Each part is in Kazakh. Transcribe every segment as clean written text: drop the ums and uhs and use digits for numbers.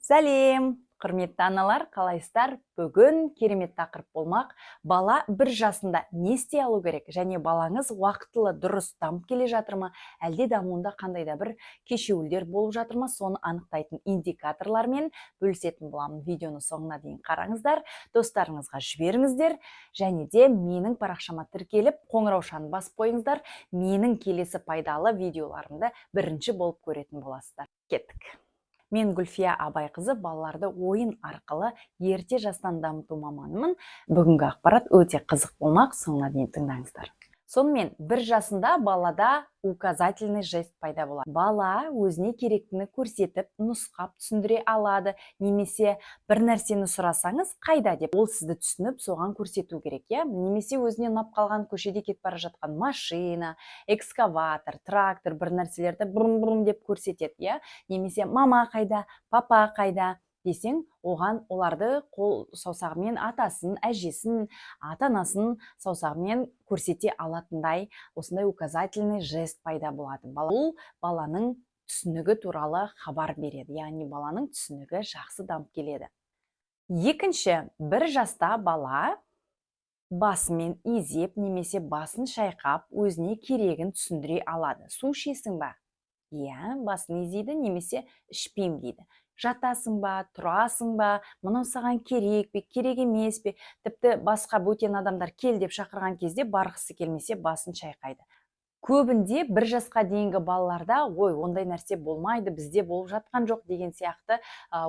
Сәлем, құрметті аналар, қалайсыздар? Бүгін керемет тақырып болмақ. Бала 1 жасында не істей алу керек және балаңыз уақытылы дұрыс дамып келе жатыр ма, әлде дамуында қандай да бір кешеуілдер болып жатыр ма, соны анықтайтын индикаторлармен бөлісетін боламын. Видеоны соңына дейін қараңыздар, достарыңызға жіберіңіздер және де менің парақшама тіркеліп, қоңыраушаны басып қойыңыздар. Менің келесі пайдалы видеоларымды бірінші болып көретін боласыздар. Кеттік. Мен Гүлфия Абайқызы, балаларды ойын арқылы ерте жастан дамыту маманымын. Бүгінгі ақпарат өте қызық болмақ, соңына дейін тыңдаңыздар. Сонымен, 1 жасында балада указательный жест пайда болады. Бала өзіне керектіні көрсетіп, нұсқап түсіндіре алады немесе бір нәрсені сұрасаңыз, «қайда» деп, ол сізді түсініп, соған көрсету керек, иә. Немесе өзіне ұнап қалған, көшеде кетіп бара жатқан машина, экскаватор, трактор, бір нәрселерді «брум брум» деп көрсетеді, иә. Немесе «мама қайда, папа қайда» десең, оған оларды қол саусағымен, атасын, әжесін, ата анасын саусағымен көрсете алатындай осындай указательный жест пайда болады. Бұл баланың түсінігі туралы хабар береді, яғни баланың түсінігі жақсы дамып келеді. Екінші, 1 жаста бала басымен изеп немесе басын шайқап, өзіне керегін түсіндіре алады. «Су ішесің ба?» «Иә», басын изейді немесе «ішпеймін» дейді. «Жатасың ба, тұрасың ба? Мынау саған керек пе, керек емес пе?» Тіпті басқа бөтен адамдар «кел» деп шақырған кезде барғысы келмесе, басын шайқайды. Көбінде 1 жасқа дейінгі балаларда «ой, ондай нәрсе болмайды, бізде болып жатқан жоқ» деген сияқты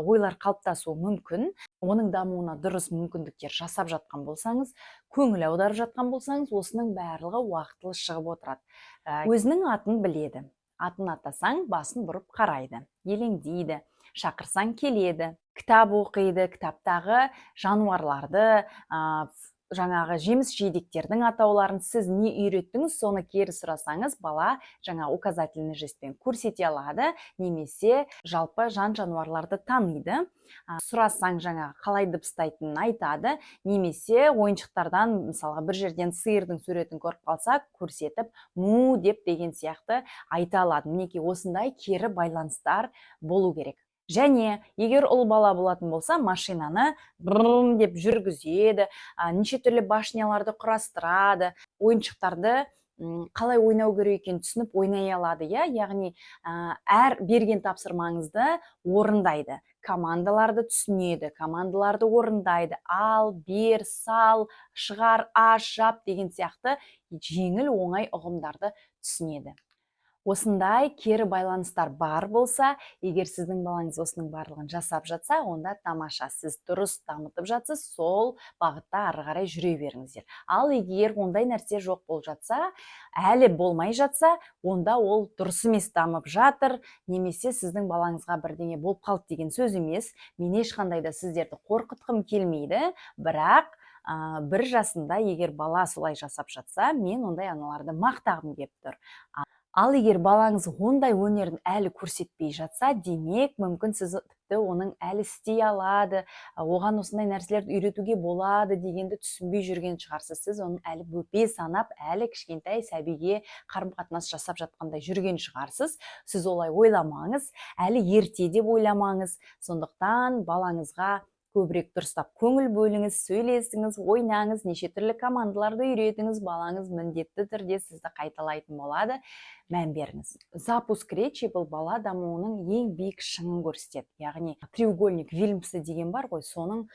ойлар қалыптасуы мүмкін. Оның дамуына дұрыс мүмкіндіктер жасап жатқан болсаңыз, көңіл аударып жатқан болсаңыз, осының барлығы уақытылы шығып отырады. Өзінің атын біледі, атын атасаң, басын бұрып қарайды, елеңдейді, шақырсаң, келеді. Кітап оқиды, кітаптағы жануарларды, жаңағы жеміс жидектердің атауларын, сіз не үйреттіңіз, соны кері сұрасаңыз, бала жаңа указательный жестпен көрсете алады немесе жалпы жан жануарларды таниды. Сұрасаң, жаңағы қалай дыбыстайтынын айтады немесе ойыншықтардан, мысалға, бір жерден сиырдың суретін көріп қалса, көрсетіп «му» деп деген сияқты айта алады. Мінекей, осындай кері байланыстар болу керек. Және егер ұл бала болатын болса, машинаны «бррм» деп жүргізеді, неше түрлі башняларды құрастырады, ойыншықтарды қалай ойнау керек екенін түсініп ойнай алады, иә. Яғни әр берген тапсырмаңызды орындайды, командаларды түсінеді, командаларды орындайды: ал, бер, сал, шығар, аш, жап деген сияқты жеңіл, оңай ұғымдарды түсінеді. Осындай кері байланыстар бар болса, егер сіздің балаңыз осының барлығын жасап жатса, онда тамаша, сіз дұрыс дамытып жатсыз, сол бағытта ары қарай жүре беріңіздер. Ал егер ондай нәрсе жоқ болып жатса, әлі болмай жатса, онда ол дұрыс емес дамып жатыр немесе сіздің балаңызға бірдеңе болып қалды деген сөз емес. Мен ешқандай да сіздерді қорқытқым келмейді, бірақ 1 жасында егер бала солай жасап жатса, мен ондай аналарды мақтағым келіп тұр. Ал егер балаңыз ондай өнерін әлі көрсетпей жатса, демек, мүмкін, сіз тіпті оның әлі істей алады, оған осындай нәрселерді үйретуге болады дегенді түсінбей жүрген шығарсыз. Сіз оны әлі бөпе санап, әлі кішкентай сәбиге қарым қатынас жасап жатқандай жүрген шығарсыз. Сіз олай ойламаңыз, әлі ерте деп ойламаңыз. Сондықтан балаңызға көбірек дұрыстап көңіл бөліңіз, сөйлесіңіз, ойнаңыз, неше түрлі командаларды үйретіңіз. Балаңыз міндетті түрде сізді қайталайтын болады, мән беріңіз. Запуск речи — бұл бала дамуының ең биік шыңын көрсетеді, яғни треугольник Вильямса деген бар ғой, соның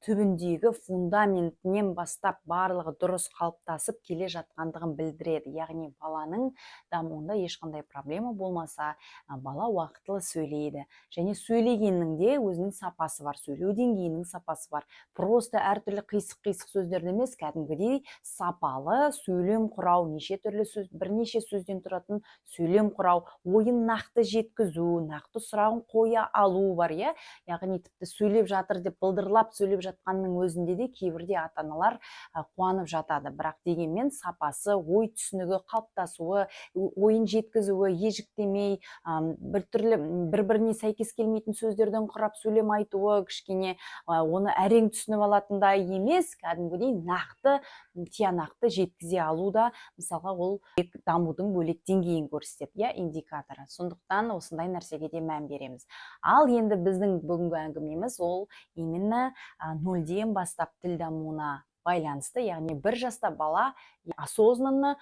түбіндегі фундаментінен бастап барлығы дұрыс қалыптасып келе жатқандығын білдіреді. Яғни баланың дамуында ешқандай проблема болмаса, бала уақытылы сөйлейді және сөйлегеннің де өзінің сапасы бар, сөйлеу деңгейінің сапасы бар. Просто әртүрлі қисық қисық сөздерді емес, кәдімгідей сапалы сөйлем құрау, неше түрлі сөз, бірнеше сөзден тұратын сөйлем құрау, ойын нақты жеткізу, нақты сұрағын қоя алу бар, иә. Яғни тіпті сөйлеп жатыр деп былдырлап сөйлеп жатқанның өзінде де кейбірде ата аналар қуанып жатады. Бірақ дегенмен сапасы, ой түсінігі қалыптасуы, ойын жеткізуі, ежіктемей, біртүрлі бір біріне сәйкес келмейтін сөздерден құрап сөйлем айтуы кішкене. кішкене оны әрең түсініп алатындай емес, кәдімгідей нақты, тиянақты жеткізе алу да, мысалға, ол дамудың бөлек деңгейін көрсетеді, иә, индикаторы. Сондықтан осындай нәрсеге де мән береміз. Ал енді біздің бүгінгі әңгімеміз ол именно 0-ден бастап тіл дамуына байланысты, яғни 1 жаста бала осознанно,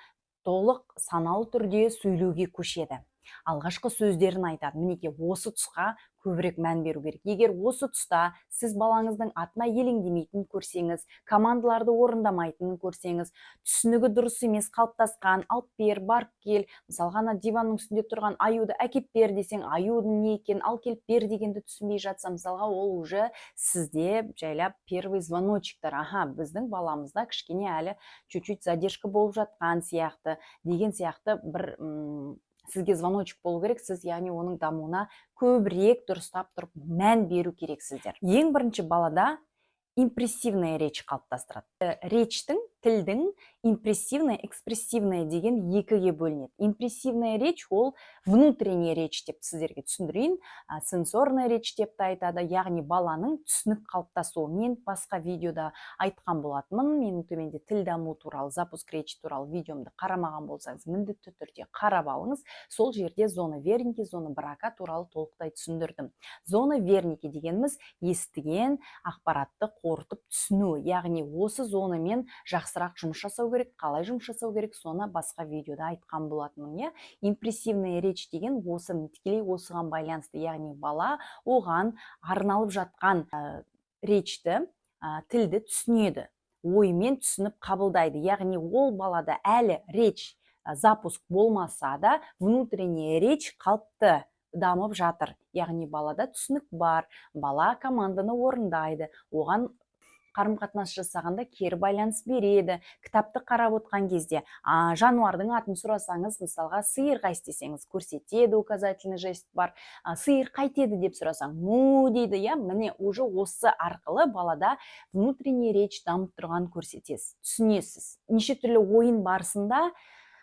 толық саналы түрде сөйлеуге көшеді, алғашқы сөздерін айтады. Мінекей, осы тұсқа көбірек мән беру керек. Егер осы тұста сіз балаңыздың атына елеңдемейтінін көрсеңіз, командаларды орындамайтынын көрсеңіз, түсінігі дұрыс емес қалыптасқан, алып бер, барып кел, мысалға, ана диванның үстінде тұрған аюды әкеп бер десең, аюдың не екенін, ал келіп бер дегенді түсінбей жатса, мысалға, ол уже сізде жайлап первый звоночектар, аха, біздің баламызда кішкене әлі чуть чуть задержка болып жатқан сияқты деген сияқты бір сізге звоночек болу керек. Сіз, яғни, оның дамуына көбірек дұрыстап тұрып мән беру керексіздер. Ең бірінші балада импрессивная речь қалыптастырады. Речьтің, тілдің импрессивная, экспрессивная деген екіге бөлінеді. Импрессивная речь ол внутренняя речь деп сіздерге түсіндірейін, сенсорная речь деп те айтады, яғни баланың түсінік қалыптасуы. Мен басқа видеода айтқан болатынмын. Менің төменде тіл даму туралы, запуск речи туралы видеомды қарамаған болсаңыз, міндетті түрде қарап алыңыз. Сол жерде зона Вернике, зона Брока туралы толықтай түсіндірдім. Зона Вернике дегеніміз естіген ақпаратты қорытып түсіну, яғни осы зонамен жақсырақ жұмыс жасау керек. Қалай жұмыс жасау керек, соны басқа видеода айтқан болатынмын, иә. Импрессивная речь деген осы тікелей осыған байланысты, яғни бала оған арналып жатқан речьті, тілді түсінеді, оймен түсініп қабылдайды. Яғни ол балада әлі речь запуск болмаса да, внутренняя речь қалыпты дамып жатыр, яғни балада түсінік бар, бала команданы орындайды, оған қарым қатынас жасағанда кері байланыс береді. Кітапты қарап отқан кезде жануардың атын сұрасаңыз, мысалға, сиыр қайсы десеңіз, көрсетеді, указательный жест бар. Сиыр қайтеді деп сұрасаң, му дейді, иә. Міне, уже осы арқылы балада внутренний речь дамып тұрғанын көрсетесіз, түсінесіз. Неше түрлі ойын барысында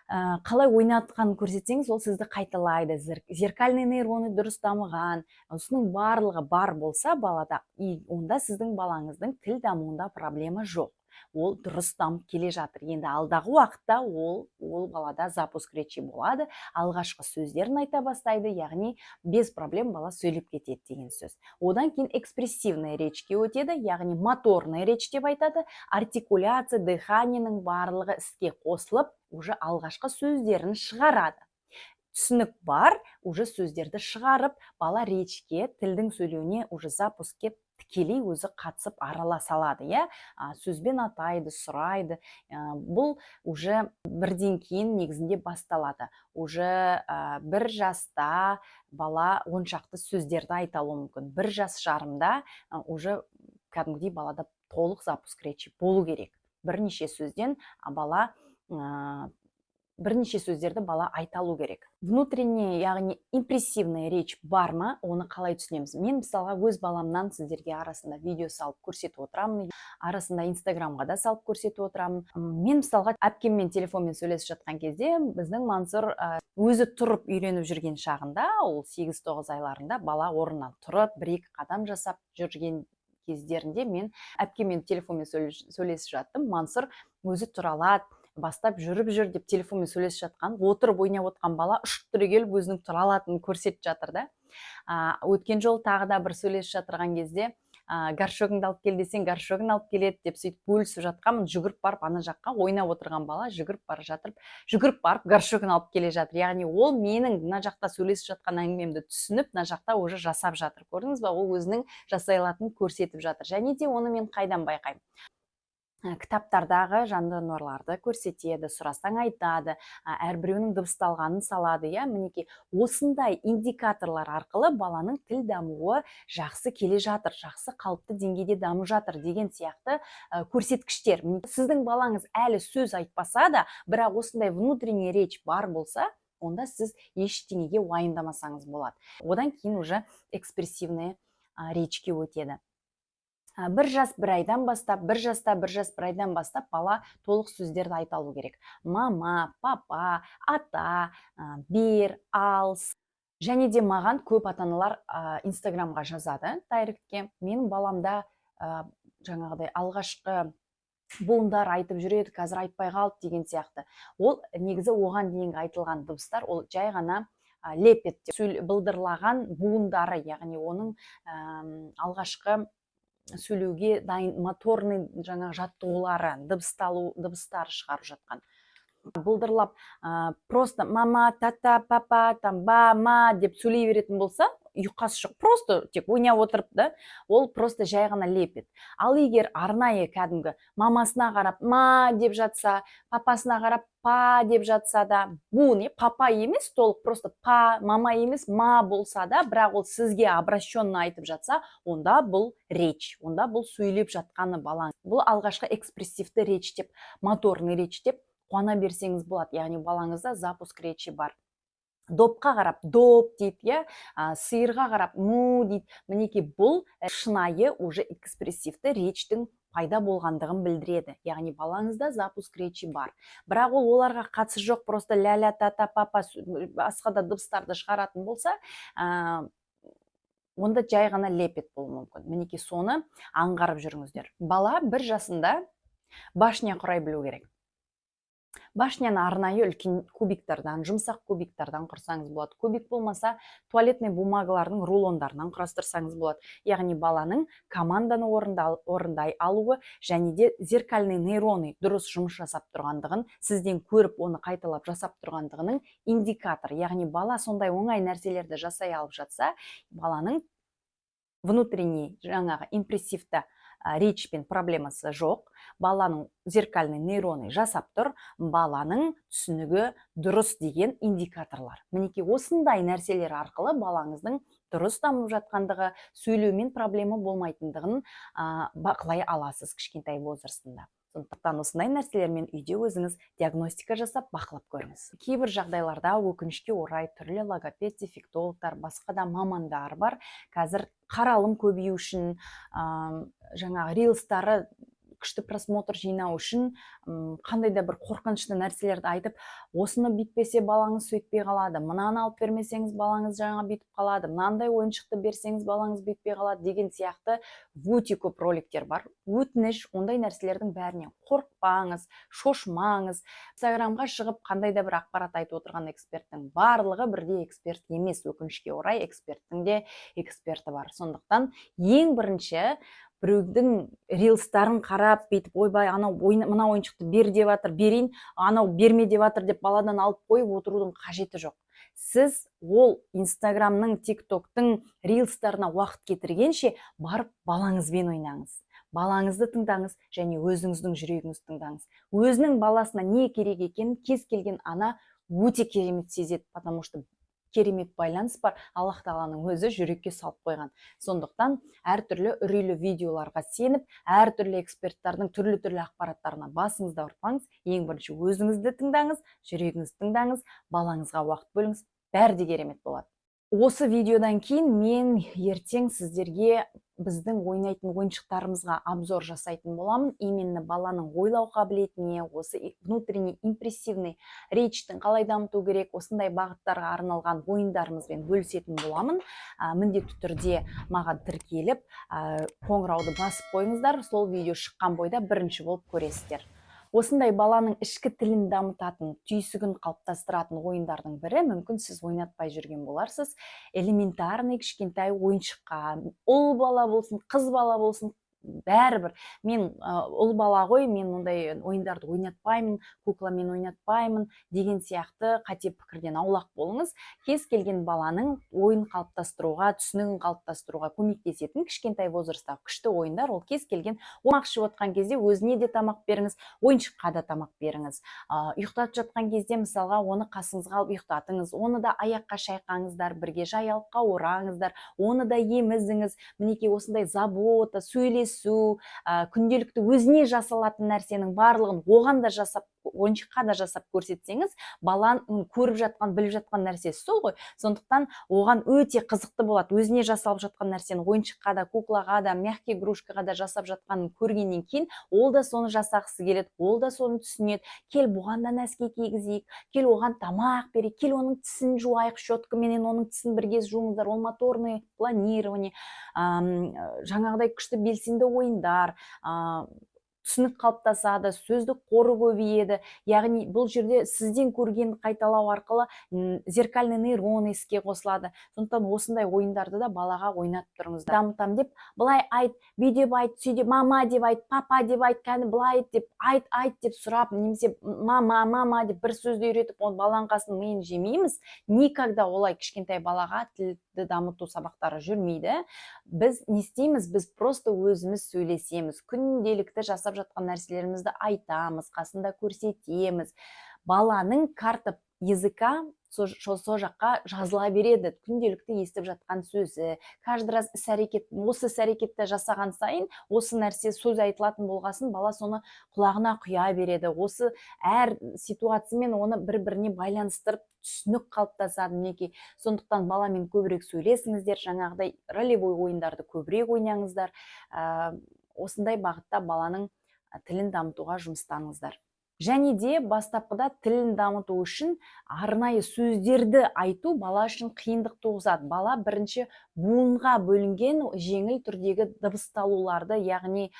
қалай ойнатқанын көрсетсеңіз, ол сізді қайталайды. Зеркальный нейроны дұрыс дамыған, осының барлығы бар болса балада, и онда сіздің балаңыздың тіл дамуында проблема жоқ, ол дұрыс дамып келе жатыр. Енді алдағы уақытта ол балада запуск речи болады, алғашқы сөздерін айта бастайды, яғни без проблем бала сөйлеп кетеді деген сөз. Одан кейін экспрессивная речьке өтеді, яғни моторная речь деп айтады. Артикуляция, дыханиенің барлығы іске қосылып, уже алғашқы сөздерін шығарады. Түсінік бар, уже сөздерді шығарып, бала речьке, тілдің сөйлеуіне, уже запускке тікелей өзі қатысып, араласа алады, иә, сөзбен атайды, сұрайды. Бұл уже 1-ден кейін негізінде басталады. Уже 1 жаста бала он шақты сөздерді айта алуы мүмкін. 1 жас жарымда уже кәдімгідей балада толық запуск речи болу керек. Бірнеше сөзден бала бірнеше сөздерді бала айта алу керек. Внутренняя, яғни импрессивная речь бар ма, оны қалай түсінеміз? Мен, мысалға, өз баламнан сіздерге арасында видео салып көрсетіп отырамын, арасында Инстаграмға да салып көрсетіп отырамын. Мен, мысалға, әпкеммен телефонмен сөйлесіп жатқан кезде біздің Мансұр өзі тұрып үйреніп жүрген шағында, ол 8-9 айларында бала орнынан тұрып, бір екі қадам жасап жүрген кездерінде, мен әпкеммен телефонмен сөйлесіп жаттым. Мансұр өзі тұра алады, бастап жүріп жүр деп телефонмен сөйлесіп жатқан, отырып ойнап отқан бала ұшып түрегеліп, өзінің тұра алатынын көрсетіп жатыр да. Өткен жолы тағы да бір сөйлесіп жатырған кезде, горшогыңды алып кел десең, горшогын алып келеді деп сөйтіп бөлісіп жатқанмын. Жүгіріп барып, ана жаққа ойнап отырған бала жүгіріп бара жатып, жүгіріп барып горшогын алып келе жатыр. Яғни ол менің мына жақта сөйлесіп жатқан әңгімемді түсініп, мына жақта уже жасап жатыр. Көрдіңіз ба, ол өзінің жасай алатынын көрсетіп жатыр. Және де оны мен қайдан байқаймын? Кітаптардағы жануарларды көрсетеді, сұрасаң, айтады, әрбіреуінің дыбысталғанын салады, иә. Мінекей, осындай индикаторлар арқылы баланың тіл дамуы жақсы келе жатыр, жақсы, қалыпты деңгейде дамып жатыр деген сияқты көрсеткіштер. Сіздің балаңыз әлі сөз айтпаса да, бірақ осындай внутренний речь бар болса, онда сіз ештеңеге уайымдамасаңыз болады. Одан кейін уже экспрессивный речьке өтеді. 1 жас 1 айдан бастап, 1 жаста, 1 жас 1 айдан бастап бала толық сөздерді айта алу керек: мама, папа, ата, бер, ал. Және де маған көп ата аналар Инстаграмға жазады, директке: «Менің баламда жаңағыдай алғашқы буындар айтып жүреді, қазір айтпай қалды», — деген сияқты. Ол негізі оған дейінгі айтылған дыбыстар, ол жай ғана лепет деп, былдырлаған буындары, яғни оның алғашқы сөйлеуге дайын моторный жаңағы жаттығулары, дыбысталу, дыбыстар шығарып жатқан. Былдырлап, просто мама, тата, папа, там, ба, ма деп сөйлей беретін болса, ұйқасы жоқ, просто тек ойнап отырып да, ол просто жай ғана лепет. Ал егер арнайы кәдімгі мамасына қарап «ма» деп жатса, папасына қарап «па» деп жатса да, буын, не папа емес толық, просто па, мама емес ма болса да, бірақ ол сізге обращенно айтып жатса, онда бұл речь, онда бұл сөйлеп жатқаны балаң. Бұл алғашқы экспрессивті речь деп, моторный речь деп қуана берсеңіз болады, яғни балаңызда запуск речи бар. Допқа қарап «доп» дейді, иә, сиырға қарап «му» дейді. Мінекей, бұл шынайы уже экспрессивті речьтің пайда болғандығын білдіреді, яғни балаңызда запуск речи бар. Бірақ ол оларға қатысы жоқ, просто ля ля, та та, папа, басқа да дыбыстарды шығаратын болса, онда жай ғана лепет болуы мүмкін. Мінекей, соны аңғарып жүріңіздер. Бала 1 жасында башня құрай білу керек. Башняны арнайы үлкен кубиктардан, жұмсақ кубиктардан құрсаңыз болады. Кубик болмаса, туалетный бумагалардың рулондарынан құрастырсаңыз болады. Яғни баланың команданы орындай алуы және де зеркальный нейроны дұрыс жұмыс жасап тұрғандығын, сізден көріп, оны қайталап жасап тұрғандығының индикаторы. Яғни бала сондай оңай нәрселерді жасай алып жатса, баланың внутренний жаңағы импрессивті речьпен проблемасы жоқ, баланың зеркальный нейроны жасап тұр, баланың түсінігі дұрыс деген индикаторлар. Мінекей, осындай нәрселер арқылы балаңыздың дұрыс дамып жатқандығы, сөйлеумен проблема болмайтындығын бақылай аласыз кішкентай возрастында. Сондықтан осындай нәрселермен үйде өзіңіз диагностика жасап, бақылап көріңіз. Кейбір жағдайларда, өкінішке орай, түрлі логопед, дефектологтар, басқа да мамандар бар, қазір қаралым көбею үшін, жаңағы рилстары күшті просмотр жинау үшін қандай да бір қорқынышты нәрселерді айтып, осыны бүйтпесе, балаңыз сөйтпей қалады, мынаны алып бермесеңіз, балаңыз жаңа бүйтіп қалады, мынандай ойыншықты берсеңіз, балаңыз бүйтпей қалады деген сияқты өте көп роликтер бар. Өтініш, ондай нәрселердің бәрінен қорықпаңыз, шошымаңыз. Инстаграмға шығып, қандай да бір ақпарат айтып отырған эксперттің барлығы бірдей эксперт емес. Өкінішке орай, эксперттің де эксперті бар. Сондықтан ең бірінші біреудің рилстарын қарап, бүйтіп «Ойбай, анау мына ойыншықты бер деп жатыр, берейін, анау берме деп жатыр» деп баладан алып қойып отырудың қажеті жоқ. Сіз ол Инстаграмның, Тик Токтың рилстарына уақыт кетіргенше, барып балаңызбен ойнаңыз, балаңызды тыңдаңыз және өзіңіздің жүрегіңізді тыңдаңыз. Өзінің баласына не керек екенін кез келген ана өте керемет сезеді, потому что керемет байланыс бар, Аллах тағаланың өзі жүрекке салып қойған. Сондықтан әртүрлі үрейлі видеоларға сеніп, әртүрлі эксперттардың түрлі түрлі ақпараттарына басыңызды ауыртпаңыз. Ең бірінші өзіңізді тыңдаңыз, жүрегіңізді тыңдаңыз, балаңызға уақыт бөліңіз, бәрі де керемет болады. Осы видеодан кейін мен ертең сіздерге біздің ойнайтын ойыншықтарымызға обзор жасайтын боламын. Именно баланың ойлау қабілетіне, осы внутренний импрессивный речьтің қалай дамыту керек, осындай бағыттарға арналған ойындарымызбен бөлісетін боламын. Міндетті түрде маған тіркеліп, қоңырауды басып қойыңыздар, сол видео шыққан бойда бірінші болып көресіздер. Осындай баланың ішкі тілін дамытатын, түйсігін қалыптастыратын ойындардың бірі, мүмкін, сіз ойнатпай жүрген боларсыз, элементарный кішкентай ойыншыққа, ұл бала болсын, қыз бала болсын, бәрібір. «Мен ұл бала ғой, мен ондай ойындарды ойнатпаймын, кукламен ойнатпаймын» деген сияқты қате пікірден аулақ болыңыз. Кез келген баланың ойын қалыптастыруға, түсінігін қалыптастыруға көмектесетін кішкентай возрасттағы күшті ойындар. Ол кез келген тамақ ішіп отқан кезде өзіне де тамақ беріңіз, ойыншыққа да тамақ беріңіз. Ұйықтатып жатқан кезде, мысалға, оны қасыңызға алып ұйықтатыңыз, оны да аяққа шайқаңыздар, бірге жаялыққа ораңыздар, оны да емізіңіз. Мінекей, осындай забота, сөйлесу. сөйлесу, күнделікті өзіне жасалатын нәрсенің барлығын оған да жасап, ойыншыққа да жасап көрсетсеңіз, баланың көріп жатқан, біліп жатқан нәрсесі сол ғой. Сондықтан оған өте қызықты болады. Өзіне жасалып жатқан нәрсені ойыншыққа да, куклаға да, мягкий игрушкаға да жасап жатқанын көргеннен кейін, ол да соны жасағысы келеді, ол да соны түсінеді. Кел, бұған да носки кигізейік, кел, оған тамақ берейік, кел, оның тісін жуайық, щеткаменен оның тісін бірге жуыңыздар. Ол моторное планирование, жаңағыдай күшті белсенді ойындар, түсінік қалыптасады, сөздік қоры көбейеді. Яғни бұл жерде сізден көргенді қайталау арқылы зеркальный нейрон іске қосылады. Сондықтан осындай ойындарды да балаға ойнатып тұрыңыздар. Дамытамын деп, былай айт, бүй деп айт, сүй деп, мама деп айт, папа деп айт, кәні былай айт деп айт, айт деп сұрап немесе мама, мама деп бір сөзді үйретіп, оны баланың қасын, миын жемейміз никогда. Олай кішкентай балаға тілді дамыту сабақтары жүрмейді. Біз не істейміз? Біз просто өзіміз сөйлесеміз, күнделікті жасап жатқан нәрселерімізді айтамыз, қасында көрсетеміз. Баланың карта языка со жаққа жазыла береді, күнделікті естіп жатқан сөзі. Каждый раз іс әрекет, осы іс әрекетті жасаған сайын осы нәрсе, сөз айтылатын болғасын, бала соны құлағына құя береді. Осы әр ситуациямен оны бір біріне байланыстырып, түсінік қалыптасады, мінекей. Сондықтан баламен көбірек сөйлесіңіздер, жаңағыдай ролевой ойындарды көбірек ойнаңыздар, осындай бағытта баланың тілін дамытуға жұмыстаныңыздар. Және де бастапқыда тілін дамыту үшін арнайы сөздерді айту бала үшін қиындық туғызады. Бала бірінші буынға бөлінген жеңіл түрдегі дыбысталуларды, яғни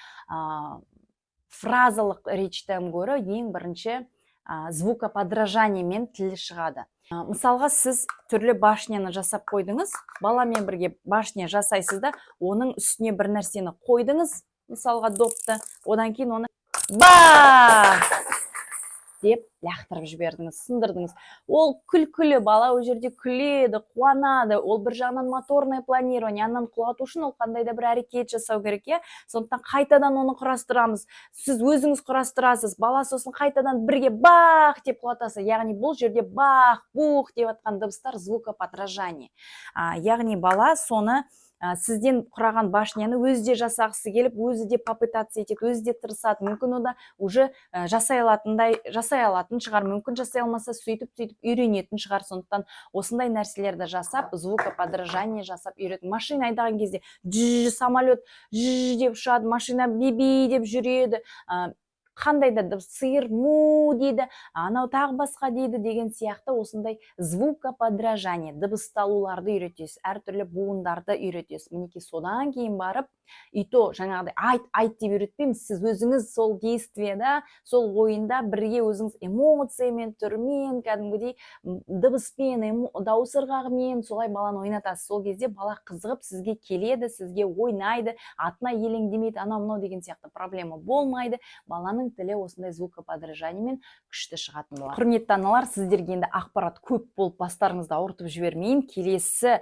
фразалық речьтен гөрі ең бірінші звукоподражаниемен тілі шығады. Мысалға, сіз түрлі башняны жасап қойдыңыз, баламен бірге башня жасайсыз да, оның үстіне бір нәрсені қойдыңыз, мысалға, допты, одан кейін оны ба деп лақтырып жібердіңіз, сындырдыңыз. Ол күлкілі, бала ол жерде күледі, қуанады. Ол бір жағынан моторное планирование, ананы құлату үшін ол қандай да бір әрекет жасау керек, иә. Сондықтан қайтадан оны құрастырамыз, сіз өзіңіз құрастырасыз, бала сосын қайтадан бірге бах деп құлатасыз. Яғни бұл жерде бах, бух деп жатқан дыбыстар звукоподражание, яғни бала соны сізден құраған башняны өзі де жасағысы келіп, өзі де попытаться етеді, өзі де тырысады. Мүмкін, ода уже жасай алатындай, жасай алатын шығар, мүмкін, жасай алмаса, сөйтіп сөйтіп үйренетін шығар. Сондықтан осындай нәрселерді жасап, звукоподражание жасап үйрет. Машина айдаған кезде жж, самолет ж деп ұшады, машина би деп жүреді, қандай да сиыр му дейді, анау тағы басқа дейді деген сияқты. Осындай звукоподражание, дыбысталуларды үйретесіз, әртүрлі буындарды үйретесіз, мінекей. Содан кейін барып, и то жаңағыдай айт, айт деп үйретпейміз, сіз өзіңіз сол действиеда, сол ойында бірге өзіңіз эмоциямен, түрмен, кәдімгідей дыбыспен, дауыс ырғағымен солай баланы ойнатасыз. Сол кезде бала қызығып сізге келеді, сізге ойнайды, атына елеңдемейді, анау мынау деген сияқты проблема болмайды. Баланың тілі осындай звукоподражаниемен күшті шығатын болады. Құрметті аналар, сіздерге енді ақпарат көп болып, бастарыңызды ауыртып жібермейін. Келесі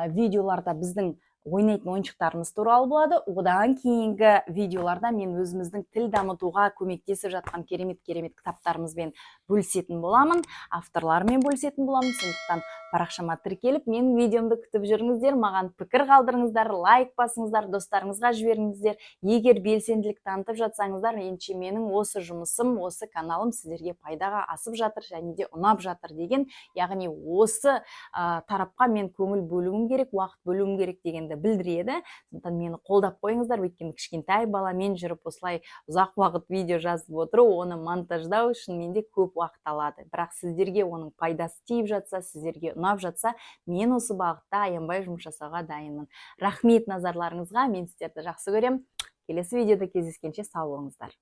видеоларда біздің ойнайтын ойыншықтарымыз туралы болады. Одан кейінгі видеоларда мен өзіміздің тіл дамытуға көмектесіп жатқан керемет керемет кітаптарымызбен бөлісетін боламын, авторларымен бөлісетін боламын. Сондықтан парақшама тіркеліп, менің видеомды күтіп жүріңіздер, маған пікір қалдырыңыздар, лайк басыңыздар, достарыңызға жіберіңіздер. Егер белсенділік танытып жатсаңыздар, ендеше менің осы жұмысым, осы каналым сіздерге пайдаға асып жатыр және де ұнап жатыр деген, яғни осы тарапқа мен көңіл бөлуім керек, уақыт бөлуім керек дегенді білдіреді. Сондықтан мені қолдап қойыңыздар, өйткені кішкентай баламен жүріп, осылай ұзақ уақыт видео жазып отыру, оны монтаждау шынымен де көп уақыт алады. Бірақ сіздерге оның пайдасы тиіп жатса, сіздерге ұнап жатса, мен осы бағытта аянбай жұмыс жасауға дайынмын. Рахмет назарларыңызға, мен сіздерді жақсы көремін. Келесі видеода кездескенше сау болыңыздар.